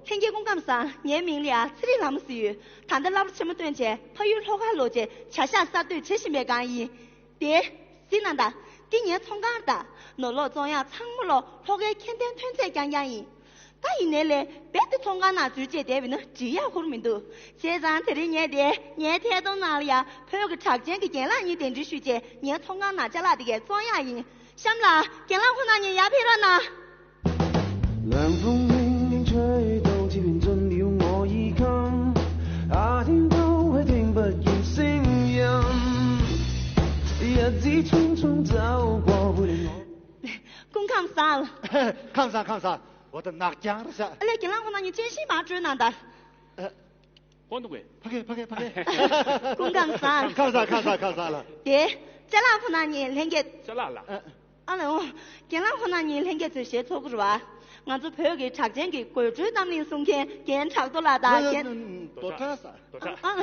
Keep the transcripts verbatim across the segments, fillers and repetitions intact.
ལྷན་རྒྱས་སྐུ་ཁམས་བཟང་། ངའི་མིང་ལ་ཡ་ཚེ་རིང་ལྷ་མོ་ཟེར་ཡོད། ད་ལྟ་སློབ་གྲྭ་ཆེན་མོ་ཐོན་བྱས་ཕ་ཡུལ་ལྷོ་ཁར་ལོག་བྱས་བྱ་གཞག་གསར་གཏོད་བྱེད་བཞིན་པའི་སྒང་ཡིན། དེ། གཟིགས་གནང་དང་། འདི་ངའི་ཚོང་ཁང་རེད་ད། ནོར་ལོག་བཙོང་ཡག་ཚང་མ་ལོ་ལྷོ་ཁའི་ཁྱད་ལྡན་ཐོན་རྫས་རྐྱང་རྐྱང་ཡིན། ད་ཡིན་ནའི་ལས་རྦད་དེ་ཚོང་ཁང་ནང་འཛུལ་བྱས་བསྡད་པ་ཡིན་ན་འགྲིག་ཡག་ཁུར་མི་འདུག་བྱས་ཙང་དེ་རིང་ངས་དེ་ངའི་ཐད་གཏོང་ནང་ལ་ཡ་བོད་ཀྱི་གྲགས་ཅན་གྱི་རྒན་ལགས་གཉིས་གདན་འདྲེན་ཞུས་བྱས་ངའི་ཚོང་ཁང་ནང་ཅ་ལག་དེ་གས་བཙོང་ཡག་ཡིན། གཤམ་ལ་རྒན་ལགས་ཁོང་རྣམ་གཉིས་ཡར་ཕེབས་རོགས་གནང་། 冷风轻轻吹动，气氛真的有我一看。啊，听不会听不见信仰，也自匆匆走过不了我。 སྐུ་ཁམས་བཟང་། ཁམས་བཟང་ཁམས་བཟང་། འོ་ད་ནག་རྐྱང་རེད་ཤག་ཨ་ལས་རྒན་ལགས་ཁོང་རྣམ་གཉིས་སྤྱན་ཤིང་མར་བྲོས་གནང་དང་། ཨ། ཁོང་འདུག་གས། ཕ་གི་ཕ་གི་ཕ་གི། སྐུ་ཁམས་བཟང་། ཁམས་བཟང་ཁམས་བཟང་ཁམས་བཟང་ལ། དེ། ཅ་ལག་ཁོང་རྣམ་གཉིས་ལྷན་རྒྱས། ཅ་ལག་ལ། ཨ། ཨ་ལས་འོ། རྒན་ལགས་ཁོང་རྣམ་གཉིས་ལྷན་རྒྱས་ཚོས་ཞལ་འཚོ་གི་རེད་བ། ང་ཚོ་བོད་ཀྱི་གྲགས་ཅན་གྱི་དགོད་བྲོའི་རྣམ་གླིང་སྲུང་མཁན་རྒན་གྲགས་རྡོར་ལགས་དང་རྒན། རྡོ་གྲགས་ས། རྡོ་གྲགས། ཨ།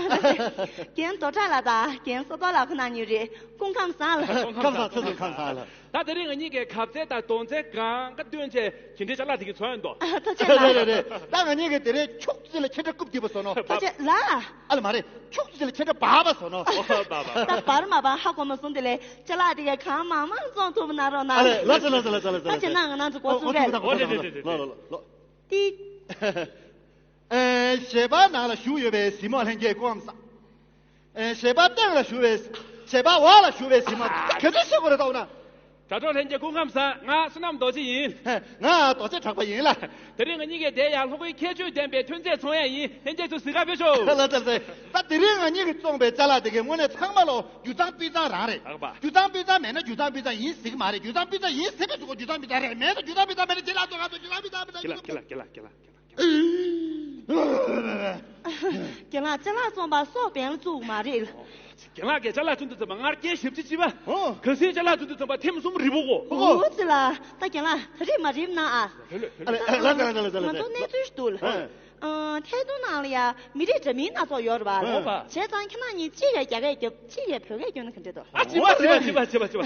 རྒན་རྡོ་གྲགས་ལགས་དང་རྒན་བསོད་རྡོར་ལགས་ཁོང་རྣམ་གཉིས་རེད། སྐུ་ཁམས་བཟང་ལ། ཁམས་བཟང་ཚེ་བཟང་ཁམས་བཟང་ལ། ད་དེ་རིང་ང་གཉིས་ཀྱིས་གབ་ཚད་དང་དོང་ཚད་གང་ག་བཏོན་བྱས་ཇི་འདྲའི་ཅ་ལག་དེ་གི་ཚོང་ཡོད་འདུག་ཨ། ཐུགས་རྗེ་ཆེ་ལགས། རེད་རེད་རེད། ད་ང་གཉིས་ཀྱིས་དེ་རིང་ཁྱུག་ཙམ་ལ་ཁྱེད་འདྲ་རྐུབ་རྒྱུག་པ་བཟོ་ནོ། ཐུགས་རྗེ་ལགས། ཨ་ལ་མ་རེད། ཁྱུག་ཙམ་ལ་ཁྱེད་འདྲ་འབག་པ་བཟོ་ནོ། ཨོ་འབག་འབག་ད་འབག་མ་འབག་ཧ་གོ་མ་སོང་དེ་ལས་ཅ་ལག་དེ་གས་གང་མང་མང་བཙོང་ཐུབ་པ་གནང་རོགས་གནང་། ཨ་ལས་ལགས་སོ་ལགས་སོ་ལགས་སོ་ལགས་སོ། ད་བྱས་ན་ང་རང་ཚོ་འགོ་ཚུགས་རེད། ཨོ་ཐུགས་རྗེ་ཆེ། ལོ་ལོ་ལོ། ཏི། ཨེ། ཞལ་པར་ནང་ལ་བཞུགས་ཡོད་པའི་གཟིགས་མོ་ལྷན་རྒྱས་སྐུ་ཁམས་བཟང་། ཨེ། ཞལ་པར་སྟེང་ལ་བཞུགས་པའི། ཞལ་པར་འོག་ལ་བཞུགས་པའི་གཟིགས་མོ་ག་འདྲ་ཞིག་དགོས་རེད་ལྟ་བུ་ན། དྲ་གྲོགས་ལྷན་རྒྱས་སྐུ་ཁམས་བཟང་། ང་བསོད་ནམས་རྡོ་རྗེ་ཡིན། ང་རྡོ་རྗེ་གྲགས་པ་ཡིན་ལ། དེ་རིང་ང་གཉིས་ཀྱིས་དེ་ཡང་ལྷོ་ཁའི་ཁྱད་ཆོས་ལྡན་པའི་ཐོན་རྫས་ཚོང་ཡ་ཡིན། ལྷན་རྒྱས་ཚོ་གཟིགས་ག་ཕེབས་ཤོག་ལ་ལ་ལ། ད་དེ་རིང་ང་གཉིས་ཀྱིས་བཙོངས་པའི་ཅ་ལག་དེ་གའི་དངོས་གནས་ཚང་མ་ལོ་རྒྱུ་ཚང་སྤུས་གཙང་རང་རེད། ཨ་ཁུ་པ། རྒྱུ་ཚང་སྤུས་གཙང་མེད་ན་རྒྱུ་ཚང་སྤུས་གཙང་ཡིན་ཟེར་གི་མ་རེད། རྒྱུ་ཚང་སྤུས་གཙང་ཡིན་ཟེར་གི་འདུག་རྒྱུ་ཚང་སྤུས་གཙང་རེད། མེད་ན་རྒྱུ་ཚང་སྤུས་གཙང་མེད་ན་ཅི་ལ་ཚོ་ག་ཚོ་རྒྱུ་ཚང་སྤུས་གཙང་མེད་ན་ཅི་ལ་ཚོ་ག་ཚོ། རྒན་ལགས་ཅ་ལག་བཙོང་པ་སྲོག་འབེན་ལ་བཙུགས་མ་རེད། རྒན་ལགས་ཀྱིས་ཅ་ལག་བཙོང་དུས་ཙམ་པ་ངར་སྐད་ཞབས་ཕྱི་བྱེད་པ། ཨོ། གལ་སྲིད་ཅ་ལག་བཙོང་དུས་ཙམ་པ་ཐེངས་གསུམ་རི་བོ་གོ། ཨོ་ཙི་ལ། ད་རྒན་ལགས་ད་རེས་མ་རིབ་ན་ཨ། ཨ་ལས་ལ་ལ་ལ་ལ་ལ། ང་ཚོ་གནས་ཚུལ་ཞིག་འདུག་ལ། ཨ། ཨ། ཐད་གཏོང་ནང་ལ་ཡ་མི་རིགས་འདྲ་མིན་སྣ་ཚོགས་ཡོད་རེད་པ། ཨོ་པ། བྱས་ཙང་ཁྱེད་རང་གཉིས་གཅིག་ཡ་རྒྱ་སྐད་རྒྱབ་གཅིག་ཡ་བོད་སྐད་རྒྱབ་ན་ག་འདྲ་འདུག་ཨ་ཅི་མ་ཅི་མ་ཅི་མ་ཅི་མ་ཅི་མ།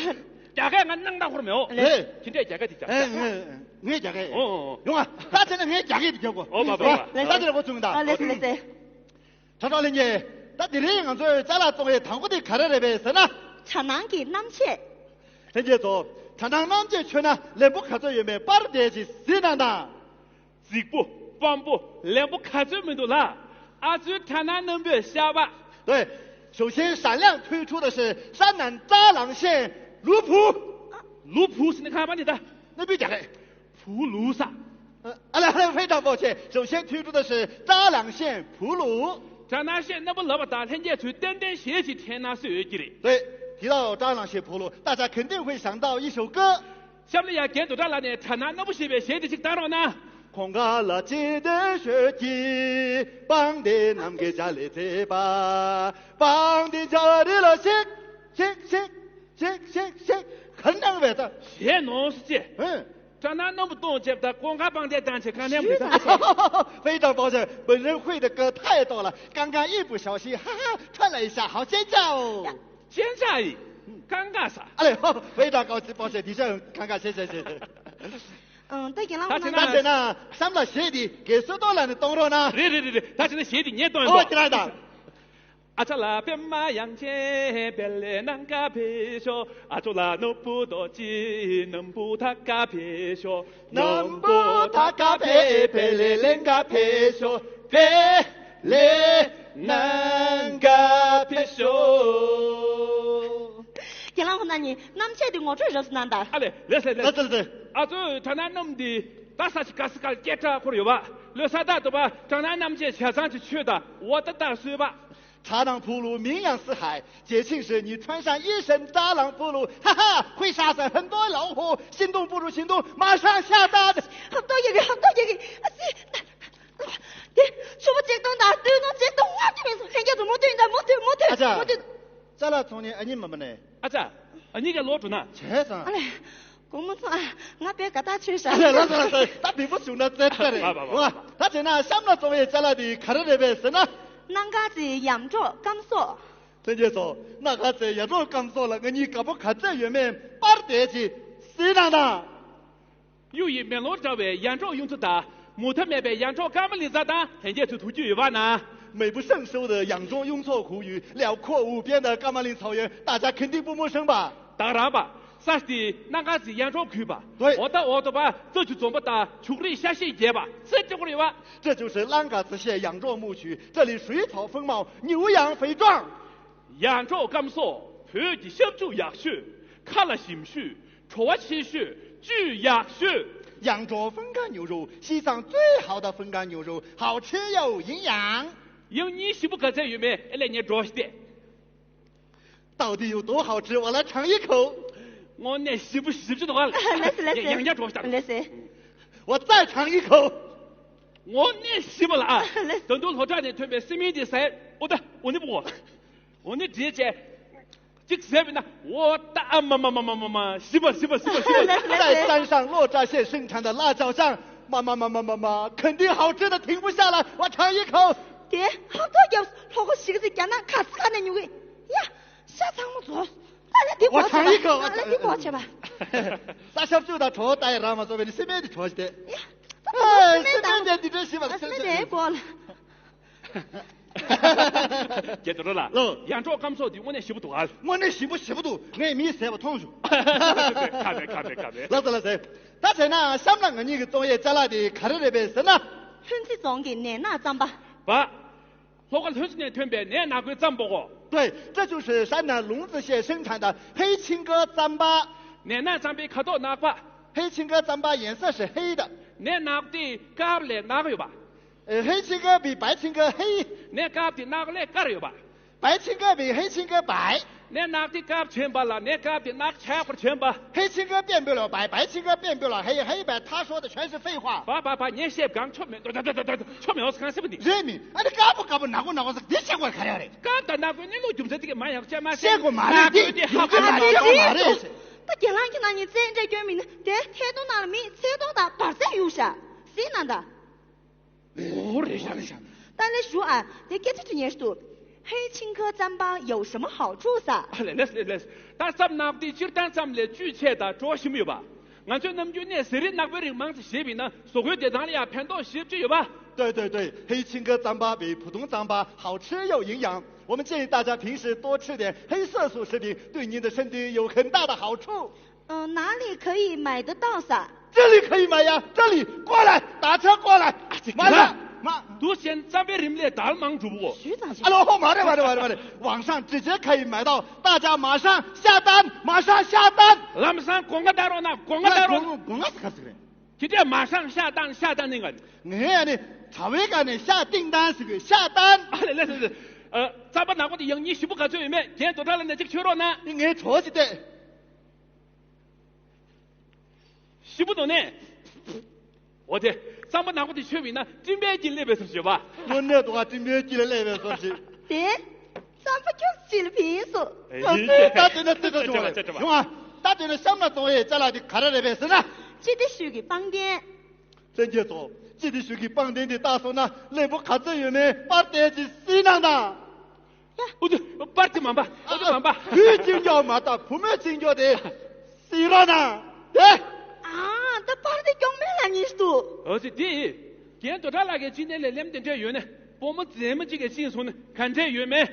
རྒྱ་སྐད་ང་སྣང་དག་ཁོར་མེད་འོ། ལེ། ཁྱེད་འདྲས་རྒྱ་སྐད་དེ་རྒྱབ། ཨེ་ངས་ངས་རྒྱ་སྐད། ཨོ་ཨོ་ཨོ། ཡོང་ཨ། ད་བྱས་ན་ངས་རྒྱ་སྐད་དེ་རྒྱབ་གོ། ཨོ་པ་པ་པ། ལེ། ད་དེ་ར་གོ་བྱུང་ད། ཨ་ལེ་ལེ་ལེ། དྲ་གྲོགས་ལྷན་རྒྱས། ད་དེ་རིང་ང་ཚོའི་ཅ་ལག་བཙོང་བའི་དང་པོ་དེ་ག་རེ་རེད་པས་ཟེར་ན། དྲ་སྣང་གི་རྣམ་བཤད། ལྷན་རྒྱས་ཚོ། དྲ་སྣང་རྣམ་བཤད་མཆོད་ན་ལན་པོ་ག་ཚོད་ཡོད་མེད་པར་དེ་ཅིག་གཟིགས་གནང་དང་། རྫིག་པོ་སྤམ་པོ་ལན་པོ་ག་ཚོད་མི་འདུག་ལ། ཨ་ཚོའི་དྲ་སྣང་རྣམ་པས་བཤད་པ། 对，首先闪亮推出的是山南渣郎县泸浦。泸浦是那看吧你的。 那边讲哎。 བུ་ལུ་ས། ཨ་ལ་ཨ་ལ། 非常抱歉，首先推出的是渣郎县普鲁。 དྲ་སྣང་གཞས་རྣམ་པ་ལབ་པ་དང་ལྷན་རྒྱས་ཚོས་ཏན་ཏན་གཞས་ཅིག་འཁྲིད་ན་བསོད་ཡོད་ཀྱི་རེད། 对，提到渣郎县普鲁，大家肯定会想到一首歌。 གཤམ་ལ་ཡ་རྒན་རྡོ་གྲགས་ལགས་ནས་དྲ་སྣང་རྣམ་པ་ཞེས་པའི་གཞས་དེ་ཅིག་བཏང་རོགས་གནང་། 空格了记得学习，放的那个家里嘴巴，放的家里了shake shake shake shake shake shake。 ག་རེ་གནང་བས་ད། གཞས་ནོར་སུ་ཅེ། ཧུན། དྲ་སྣང་རྣམ་པ་གཏོང་བྱེད་དང་ཀོང་ཁ་པང་གདན་བཏང་བྱེད་གང་ནས་མི་ཟ། 非常抱歉，本人会的歌太多了，刚刚一不小心，哈哈，串了一下，好尖叫哦。尖叫咦，尴尬啥？ 哎呦，非常抱歉，抱歉，的确很尴尬，谢谢谢谢。 ཨང་། ད་རྒན་ལགས་ཁོང་རྣམ་ད་བྱས་ན་གཤམ་ལ་གཞས་འདི་རྒན་བསོད་རྡོར་ལགས་ནས་གཏོང་རོགས་གནང་། རེད་རེད་རེད་རེད། ད་བྱས་ན་གཞས་འདི་ངས་གཏོང་ཡིན་པ། ཨོ་ཁྱེད་རང་དང་། 阿扎拉变马羊切，别来南嘎皮修，阿扎拉努布多吉，南布塔嘎皮修，南布塔嘎皮，别来南嘎皮修，别来南嘎皮修。 རྒན་ལགས་ཁོང་རྣམ་གཉིས་རྣམ་བཤད་དེ་ངོ་སྤྲོད་རོབ་ཙམ་གནང་དང་། ཨ་ལེ་ལེ་ཟེར་ལེ། ལེ་ཟེར་ཟེར། ཨ་ཚོ་དྲ་སྣང་རྣམ་འདི་ད་ས་ཆི་ག་སི་ག་སྐད་གྲགས་འཁོར་ཡོད་པ། ལོ་ས་ད་དུ་བ་དྲ་སྣང་རྣམ་བཤད་བྱས་ཙང་ཅི་ཆོད་ད་འོ་ད་ད་སོས་པ། 茶塘铺路名扬四海，节庆时你穿上一身扎浪铺路，哈哈，会杀死很多老虎，心动不如行动，马上下单。 ཧབ་ཏོ་ཡི་གེ་ཧབ་ཏོ་ཡི་གེ་ཨ་ཙི། དེ་ཆུ་བོ་གཅིག་སྟོང་དང་སྟོད་ཐུང་གཅིག་སྟོང་ལྔ་བཅུ་མིན་སོང་། ལྷན་རྒྱས་ཚོ་མུ་མཐུད་ཡིན་ད་མུ་མཐུད་མུ་མཐུད་ཨ་ཅག་མུ་མཐུད། ཅ་ལག་ཚོང་ཉན་ཨ་ཉི་མ་མ་ནས། ཨ་ཅག་ཨ་ཉི་ག་ལོག་འགྲོ་ན། བྱས་ཙང་། ཨ་ལས། དགོང་མོ་ཚོ་ཨ་ང་དཔེ་དགའ་ཐག་ཆོད་ཤག་ཨ་ལས་ལ་ལ་ལ་ད་བིང་པོ་བྱུང་ན་རྩེད་ཐ་རེད། ད་བྱས་ན་གཤམ་ལ་བཙོང་བའི་ཅ་ལག་འདི་ག་རེ་རེད་པས་ཟེར་ན། སྣང་ག་ཙི་ཡམ་གྲོགས་སྐམ་སོགས། ལྷན་རྒྱས་ཚོ། སྣང་ག་ཙི་ཡམ་གྲོགས་སྐམ་སོགས་ལ་ང་གཉིས་དགའ་པོ་ག་ཚད་ཡོད་མེད་པར་དེ་ཅིག་གཟིགས་གནང་དང་། 又以美罗扎维羊肉用处大， མུ་མཐའ་མེད་པའི་ཡར་འབྲོག་ཀརྨ་ལི་ཙཱ་དང་ལྷན་རྒྱས་ཚོས་ཐུགས་རྒྱུས་ཡོད་པ་ན། 美不胜收的扬州雍措苦雨，辽阔无边的噶玛林草原，大家肯定不陌生吧？ 当然吧。ས་དེ་སྣ་དཀར་རྩེ་ཡར་འབྲོག་ཁུལ་པ། 对。འོ་ད་འོ་ད་པ་རྩྭ་ཆུ་འཛོམས་པ་དང་བྱུ་རུ་ཤ་ཤེད་རྒྱས་པ་རྩེ་སྤྲོ་གི་རེད་པ། 这就是拉嘎子县扬州牧区，这里水草丰茂，牛羊肥壮。 ཡར་འབྲོག་སྐམ་སོགས་བོད་ཀྱི་ཤབ་ཆུ་ཡག་ཤོས། ཁ་ལ་ཞིམ་ཤོས། བྲོ་བ་ཆེ་ཤོས། བཅུད་ཡག་ཤོས། 扬州风干牛肉，西藏最好的风干牛肉，好吃又营养。 ཡང་སྙིང་ཞིམ་པོ་ག་ཚད་ཡོད་མེད་ཨེ་ལས་ངས་འགྲོ་ཤི་སྟེ། 到底有多好吃？我来尝一口。 དངོས་གནས་ཞིམ་པོ་ཞིམ་པོ་འདུག་ག་ལ། ལགས་སེ་ལགས་སེ། ཡང་ཡང་འགྲོ་ཤི་ད། ལགས་སེ། 我再尝一口。 དངོས་གནས་ཞིམ་པོ་ལ་ཨ། ལགས། ད་དུང་སློབ་གྲྭ་ནས་ཐོན་པའི་སི་མེན་དེ་ཟས། ཨོ་ད་འོ་ནི་བུ། འོ་ནི་འདྲེས་བྱས། གཅིག་ཟས་པས་ན་འོ་ད་ཨ་མ་མ་མ་ཞིམ་པ་ཞིམ་པ་ཞིམ་པ་ཞིམ་པ། 在山上洛扎县生产的辣椒酱，妈妈妈妈妈妈，肯定好吃的停不下来，我尝一口。 དེ་ཧབ་ཐོག་རྒྱབ་ལྷོ་ཁོ་ཞིག་ཚིག་རྒྱ་ནག་ཁ་ཚིག་ཁ་ནས་ཉུག་གི། ཡ། ཤ་ཚང་མ་རྫོགས། ད་ལས་འདི་གོ་བྱས་པ། ད་ལས་འདི་གོ་བྱས་པ། ས་ཞབས་ཞུ་དང་གྲོགས་ལྟ་ཡི་རང་མ་གཙོ་བའི་སི་མེན་དེ་གྲོགས་ཤི་དེ། ཡ། ད་ལྟ་སི་མེན་དང་། སི་མེན་དེ་འདི་འདྲ་ཞིམ་པ། སི་མེན་དེ་གོ་ལ། རྒན་རྡོ་ར་ལགས། ལོ། ཡར་འབྲོག་སྐམ་སོགས་འདི་དངོས་གནས་ཞིམ་པོ་འདུག་ག། དངོས་གནས་ཞིམ་པོ་ཞེ་པོ་འདུག། ངས་མིས་བཟས་པ་མཐོང་བྱུང་། ཁ་བས་ཁ་བས་ཁ་བས། ལགས་སོ་ལགས་སོ། ད་བྱས་ན་གཤམ་ལ་ང་གཉིས་ཀྱི་བཙོང་ཡས་ཅ་ལག་དེ་ག་རེ་རེད་པས་ཟེར་ན། ལྷུན་རྩེ་རྫོང་གི་ནས་ནག་རྩམ་པ། པ། ལྷོ་ཁ་ལྷུན་རྩེ་ནས་ཐོན་པའི་ནས་ནག་པོའི་རྩམ་པ་གོ། 对，这就是山南龙子县生产的黑青稞糌粑。 ནས་ནག་རྩམ་པའི་ཁ་དོག་ནག་པ། 黑青稞糌粑颜色是黑的。 ནས་ནག་དེ་དཀར་ལས་ནག་ཡོད་པ། 呃，黑青稞比白青稞黑。 ནས་དཀར་དེ་ནག་ལས་དཀར་ཡོད་པ། 白青稞比黑青稞白。 ནས་ནག་དེ་དཀར་བྱེད་པ་ལ་ནས་དཀར་དེ་ནག་ཆགས་པར་བྱེད་པ། 黑青稞变不了白，白青稞变不了黑，黑白他说的全是废话。 པ་པ་པ་ངས་བཤད་གང་ཆོ་མེད། ཆོ་མེད་འོ་ས་གང་སྲིད་པ་འདི། རེད་མི། ཨ་ནི་དཀར་པོ་དཀར་པོ་ནག་པོ་ནག་པོ་ཟེར་འདི་བཤད་དགོས་ག་རེ་རེད། དཀར་དང་ནག་པོའི་གནས་ལུགས་རྒྱུ་མཚན་དེ་ག་མ་ཡག་བཤད་མ་ཤེས། བཤད་དགོས་མ་རེད། ནག་པོའི་དེ་ཧ་གོ་མ་རེད། ཧ་གོ་མ་རེད། ད་རྒན་ལགས་ཁྱེད་རང་གཉིས་རྩེད་འགྲན་སྐྱོན་མིན་ན་དེ་ཐད་གཏོང་ནང་ལ་མི་ཚེ་གཏོང་དང་བར་ཚད་གཡུག་ཤག་ཟིན་ན་ད། ཨོ་རེད་ཤག་རེད་ཤག། ད་ལས་ཞུ་ཨ། དེ་སྐད་ཆ་དྲི་ཉན་ཞུ། 黑青稞糌粑有什么好处 ཟེར། ཨ་ལས་ལས་ལས་ལས། ད་རྩམ་ནག་དེ་སྤྱིར་བཏང་ཙམ་ལས་བཅུད་ཆེ་དང་བྲོ་བ་ཞིམ་ཡོད་པ། ང་ཚོའི་ནམ་རྒྱུན་ནས་ཟས་རིགས་ནག་པོའི་རིགས་མང་ཙམ་བཞེས་པ་ཡིན་ན་གཟུགས་པོའི་བདེ་ཐང་ལ་ཡང་ཕན་ཐོགས་ཞེ་པོ་ཅིག་ཡོད་པ། 对对对，黑青稞糌粑比普通糌粑好吃又营养，我们建议大家平时多吃点黑色素食品，对您的身体有很大的好处。 嗯，哪里可以买得到撒？ 这里可以买呀，这里过来，打车过来，马上马。 དུ་ཞེན་རྩམ་པའི་རིམས་ལས་དལ་མང་གྲུབ་བོ། 徐长 ཨ་ལོ་ཧོ་མ་རེད་མ་རེད་མ་རེད་མ་རེད། 网上直接可以买到，大家马上下单，马上下单。 ལམ་སང་གོང་ག་ད་རོགས་ན་གོང་ག་ད་རོགས། 公公公啊是干什么？ ཁྱེད་ཀྱིས་མ་ཤང་ཤ་བཏང་ཤ་བཏང་ནི་ང་། ངས་ཨ་ནི་དྲ་བའི་སྒང་ནས་ཤ་ཏིང་ཏང་ཟེར་གི་ཤ་བཏང་། ཨ་ལས་ལས་ལས་ལས། ཨ། རྩམ་པ་ནག་པོ་དེ་ཡང་སྙིང་ཞིམ་པོ་ག་ཚོད་ཡོད་མེད་རྒན་རྡོ་གྲགས་ལགས་ནས་ཅིག་མཆོད་རོགས་གནང་། ངས་གྲོགས་ཤིག་བལྟས། ཞིམ་པོ་འདུག་ནས། འོ་དེ། རྩམ་པ་ནག་པོ་དེ་མཆོད་པ་ཡིན་ན་སྤྲིན་པའི་དཀྱིལ་སླེབས་པའི་བཟོ་ཞིག་ཡོད་པ། དངོས་གནས་འདུག་ག་སྤྲིན་པའི་དཀྱིལ་སླེབས་པའི་བཟོ་ཞིག། དེ། རྩམ་པ་ཁྱུག་ཅིག་ལ་ཕིན་སོང་། ཨེ། ད་དེ་ནས་རྩེད་ཐོ་བྱུང་བ་རེད། བྱུང་བ། ད་དེ་ནས་གཤམ་ལ་བཙོང་ཡས་ཅ་ལག་དེ་ག་རེ་རེད་པས་ཟེར་ན། སྤྱི་བདེ་ཤུལ་གྱི་པང་གདན། བཙན་རྒྱལ་ཚོ། སྤྱི་བདེ་ཤུལ་གྱི་པང་གདན་དེ་བལྟས་སོང་ན་ཀླད་པ་ག་ཚོད་ཡོད་མེད་པར་བལྟས་ཅིག་གཟིགས་གནང་དང་། ཡ། ཨུ་ཚུ། པར་དེ་མ་པ། ཨུ་ཚུ་མ་པ། བུ་གཅིག་མགྱོགས་མ་གཏོགས་བུ་མོ་གཅིག་མགྱོགས་དེ་གཟིགས་རོགས་གནང་། དེ། ཨ། ད་པར་དེ་མགྱོགས་མེད་ལ་ཉིས་འདུག། ཨོ་ཙི་དེ། རྒན་རྡོ་གྲགས་ལགས་ཀྱིས་ཅི་ནས་ལས་ལེམ་དེ་འདྲས་ཡོད་ན་སྤོ་མོ་མཛེས་མ་གཅིག་གིས་ཕྱིན་སོང་ན་ག་འདྲས་ཡོད་མེད་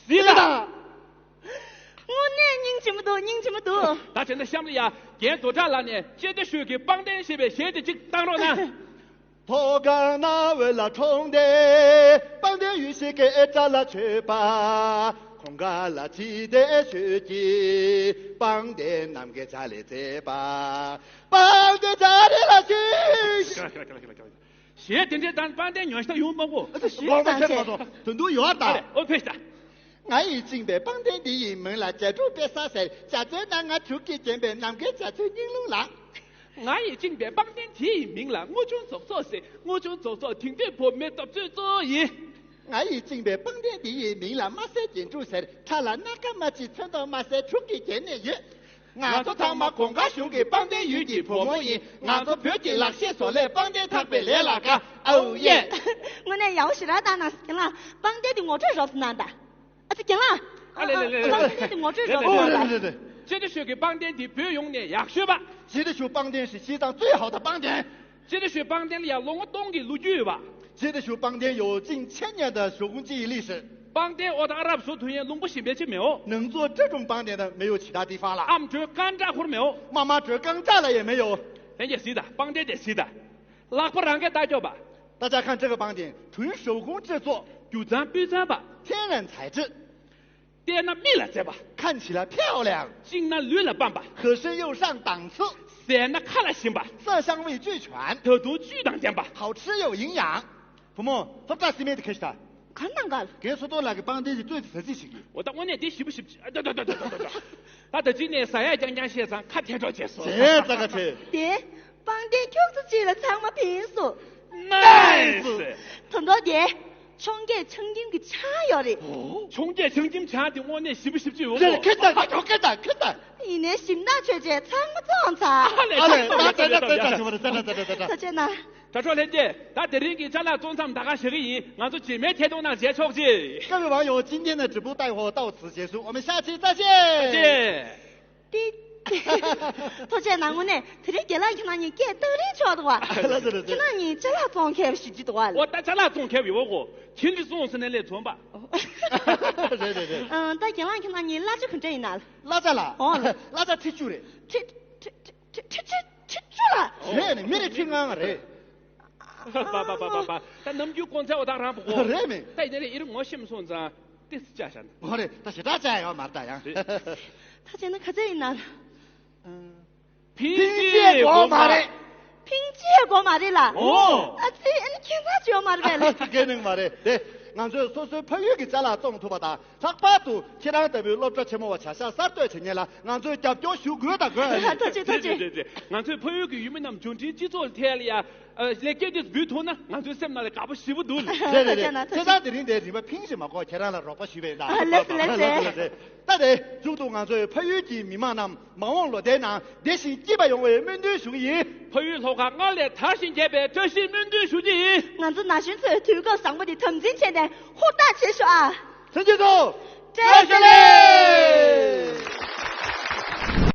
གཟིགས་དང་། དངོས་གནས་སྙིང་རྗེ་མོ་འདུག། སྙིང་རྗེ་མོ་འདུག། ད་བྱས་ན་གཤམ་ལ་ཡ་རྒན་རྡོ་གྲགས་ལགས་ནས་སྤྱི་བདེ་ཤུལ་གྱི་པང་གདན་ཞེས་པའི་གཞས་དེ་གཅིག་བཏང་རོགས་གནང་། གཞས་དེ་འདྲའི་དང་པང་གདན་ཉོ་ཤ་ཡོང་མང་པོ། ཨ་ཙི་ཞུས་ལོག་མ་ཙང་ཁྱེར་མ་ཆེ། སོང་། དོན་དུ་ཡོད་ད། ཨ་ལས། ཨོ་ཕེ་ཤ། ང་ཡིས་བཅིངས་པའི་པང་གདན་འདི་ཡི་མིང་ལ་རྒྱ་ཕྲུག་དཔེ་བཟང་ཟེར། འཇའ་ཚོན་སྣ་ལྔ་དྲུག་གིས་བརྒྱན་པའི་ནམ་མཁའི་འཇའ་ཚོན་སྙིང་རླུང་ལགས། ང་ཡིས་བཅིངས་པའི་པང་གདན་དེ་ཡི་མིང་ལ་དངུལ་ཆུང་རྫོགས་རྫོགས་ཟེར། དངུལ་ཆུང་རྫོགས་རྫོགས་དེང་དུས་བུད་མེད་སྟོབས་ཚོད་གཙོ་བོ་ཡིན། ང་ཡིས་བཅིངས་པའི་པང་གདན་འདི་ཡི་མིང་ལ་དམར་སེར་རྒྱན་དྲུག་ཟེར། ཁྲ་ལ་སྣ་ཁ་དམར་གྱི་ཚོན་མདོག་དམར་སེར་དྲུག་གིས་བརྒྱན་ནས་ཡོད། ང་ཚོ་ཚང་མ་གོང་དཀར་གཞུང་གི་པང་གདན་ཡུལ་གྱི་བུ་མོ་ཡིན། ང་ཚོ་བོད་ཀྱི་ལག་ཤེས་བཟོ་ལས་པང་གདན་འཐག་པའི་ལས་ལ་དགའ། ཨའུ་ཡེ། དངོས་གནས་ཡག་པོ་ཞེ་དྲག་བཏང་གནང་སོང་། རྒན་ལགས། པང་གདན་འདི་ངོ་སྤྲོད་རོབ་ཙམ་གནང་དང་། ཨ་ཙི་རྒན་ལགས། ཨ་ལེ་ལེ་ལེ་ལེ། པང་གདན་འདི་ངོ་སྤྲོད་རོབ་ཙམ་གནང་དང་། ཨོ་ལེ་ལེ་ལེ། སྤྱི་བདེ་ཤུལ་གྱི་པང་གདན་འདི་བོད་ཡོངས་ནས་ཡག་ཤོས་པ། 吉利树邦店是西藏最好的邦店。སྤྱི་ཟླ་བཞི་པའི་པང་གདན་ལ་ཡང་ལོ་ངོ་སྟོང་གི་ལོ་རྒྱུས་ཡོད་པ། 记得说邦店有近千年的手工技艺历史。 པང་གདན་འོག་ཏུ་ཨ་རབ་བཟོ་ཐུབ་ཡས་ལུང་པ་གཞན་པ་ཅིག་མེད་འོ། 能做这种邦店的没有其他地方了。 ཨ་མ་བྲོས་རྐང་བྲག་ཁུར་མེད་འོ། 妈妈折钢架了也没有。 ལྷན་རྒྱས་གཟིགས་དང་པང་གདན་དེ་གཟིགས་དང་། ལག་པ་རང་གིས་བཏགས་ཀྱོག་པ། 大家看这个邦店，纯手工制作。 རྒྱུ་གཙང་སྤུས་གཙང་པ། 天然材质。 བལྟས་ན་མིག་ལ་མཛེས་པ། 看起来漂亮。 བཅིངས་ན་ལུས་ལ་སྤངས་པ། 合身又上档次。 ཟས་ན་ཁ་ལ་ཞིམ་པ། 色香味俱全。 ད་དུང་བཅུད་དང་ལྡན་པ། 好吃又营养。 བུ་མོ། སློབ་གྲྭ་སི་མེད་དུ་ཁེ་ཤི་ད། ག་ནང་ག་ལ། རྒན་སོ་ཏོ་ལགས་ཀྱི་པང་གདན་གྱི་གཙོས་ཀྱི་ཟ་ཟིག་ཞིག་ཡོད། འོ་ད་དངོས་གནས་དེ་ཞིབ་པོ་ཞིབ་ཅིག་ཨ་ད་ད་ད་ད་ད་ད་ད། ད་ད་ཅི་ནས་ཟ་ཡ་རྐྱང་རྐྱང་བཤད་ཙང་ཁ་ཐལ་གྲོགས་བྱས་སོང་། ཟས་ཙག་ག་ཁྲེ། དེ། པང་གདན་ཁྱུག་ཙམ་ཅིག་ལ་ཚང་མ་ཕན་སོང་། ནའིས། ད་དུང་དེ། འཕྱོངས་རྒྱས་ཆང་ཁྱིམ་གྱི་ཆང་ཡོད་རེད། འཕྱོངས་རྒྱས་ཆང་ཁྱིམ་ཆང་དེ་དངོས་གནས་ཞིམ་པོ་ཞིབ་ཅིག་ཡོད་རེད། ཁེ་ད་ཁེ་ད་ཁེ་ད། ཡིན་ནའི་ཞིམ་ཐག་ཆོད་བྱས་ཚང་མ་བཙོངས་ཚར། ཨ་ལས་ད་ད་ད་ད་ད་ད་ད་ད་ད་ད་ད། ཐུགས་རྗེ་གནང་། དྲ་གྲོགས་ལྷན་རྒྱས། ད་དེ་རིང་གི་ཅ་ལག་བཙོང་མཚམས་ད་ག་བཞག་གི་ཡིན། ང་ཚོ་རྗེས་མའི་ཐད་གཏོང་ནང་མཇལ་ཆོག་ཅིག 各位网友，今天的直播带货到此结束，我们下期再见。 ཏི། ཐུགས་རྗེ་གནང་། དངོས་གནས་དེ་རིང་རྒན་ལགས་ཁྱེད་རང་གཉིས་སྐད་སྟག་རིང་ཆོག་འདུག་བ། ལགས་སོ་ལགས་སོ། ཁྱེད་རང་གཉིས་ཅ་ལག་བཙོང་མཁས་པ་ཞིག་ཅིག་འདུག་བ། འོ་ད་ཅ་ལག་བཙོང་མཁས་པ་ཡོད་གོ། ཁྱེད་ཀྱིས་བཙོང་ཟེར་ནས་ལས་བཙོང་པ། རེད་རེད་རེད། ཨང་། ད་རྒན་ལགས་ཁྱེད་རང་གཉིས་གླ་ཆ་ག་འདྲ་ཡིན་ན། གླ་ཆ་ལ། འོ་ལ། གླ་ཆ་ཁྲི་བཅུ་རེད། ཁྲི་ཁྲི་ཁྲི་ཁྲི་ཁྲི་ཁྲི་བཅུ་ལ། རེད་ནི་མི་རེ་ཁྲི་ལྔ་ལྔ་རེད། པ་པ་པ་པ་པ། ད་ནམ་རྒྱུན་གོང་ཚད་འོ་ད་རང་པོ་གོ། རེད་མི། ད་ཡིན་ནའི་ཨིར་ངོ་ཤེས་མ་སོང་ཙང་ཏིས་ཅ་ཤ་ན། འོ་རེད། ད་ཞེ་དྲག་ཅ་ཡོད་མ་རེད་ད་ཡང་། རེད། ད་བྱས་ན་ག་ཚད་ཡིན་ན། ཕིང་ཅི་གོ་མ་རེད། ཕིང་ཅི་གོ་མ་རེད་ལ། འོ། ཨ་ཙི། ཨ་ནི་ཁྱད་མཚར་ཅིག་ཡོད་མ་རེད་པས་ལ། ད་གལ་ནང་མ་རེད་དེ། ང་ཚོས་སོ་སོའི་ཕ་ཡུལ་གྱི་ཅ་ལག་བཙོང་ཐུབ་པ་དང་། ལྷག་པར་དུ་ཁྱེད་རང་ལྟ་བུའི་སློབ་གྲྭ་ཆེན་མོ་བ་བྱ་གཞག་གསར་གཏོད་བྱེད་མཁན་ལ་ང་ཚོས་རྒྱབ་སྐྱོར་ཞུ་དགོས་དང་དགོས། ཐུགས་རྗེ་ཆེ། ཐུགས་རྗེ་ཆེ། ང་ཚོས་ཕ་ཡུལ་གྱི་ཡུལ་མི་རྣམས་འབྱོར་འབྲིང་སྤྱི་ཚོགས་ཐད་ལ་ཡ། ཨ། ལེགས་སྐྱེས་དེ་འབུལ་ཐུབ་ན་ང་ཚོའི་སེམས་ནང་ལ་དགའ་པོ་ཞེ་པོ་འདུག་ལགས། རེད་རེད་རེད། ཐུགས་རྗེ་ཆེ། ཁྱེད་རང་དེ་རིང་འདིར་རིམ་པ་ཕིང་ཞིག་མ་གོ། ཁྱེད་རང་ལ་རོགས་པ་ཞུས་པ་ཡིན་ད། ཨ། ལགས་སོ་ལགས་སོ། ལགས་སོ་ལགས་སོ། ད་དེ་མཇུག་ཏུ་ང་ཚོའི་ཕ་ཡུལ་གྱི་མི་མང་རྣམས་མ་འོངས་ལོ་ཟླའི་ནང་བདེ་ཞིང་སྐྱིད་པ་ཡོང་བའི་སྨོན་འདུན་ཞུ་གི་ཡིན། ཕ་ཡུལ་ལྷོ་ཁ་སྔར་ལས་དར་ཞིང་རྒྱས་པའི་བཀྲ་ཤིས་སྨོན་འདུན་ཞུ་གི་ཡིན། ང་ཚོ་ན་གཞོན་ཚོས་དུས་སྐབས་བཟང་པོ་འདི་དམ་འཛིན་བྱས་ནས་ཧུར་ཐག་བྱེད་ཤོག་ཨ། ལྷན་རྒྱས་ཚོ། བཀྲ་ཤིས་བདེ་ལེགས།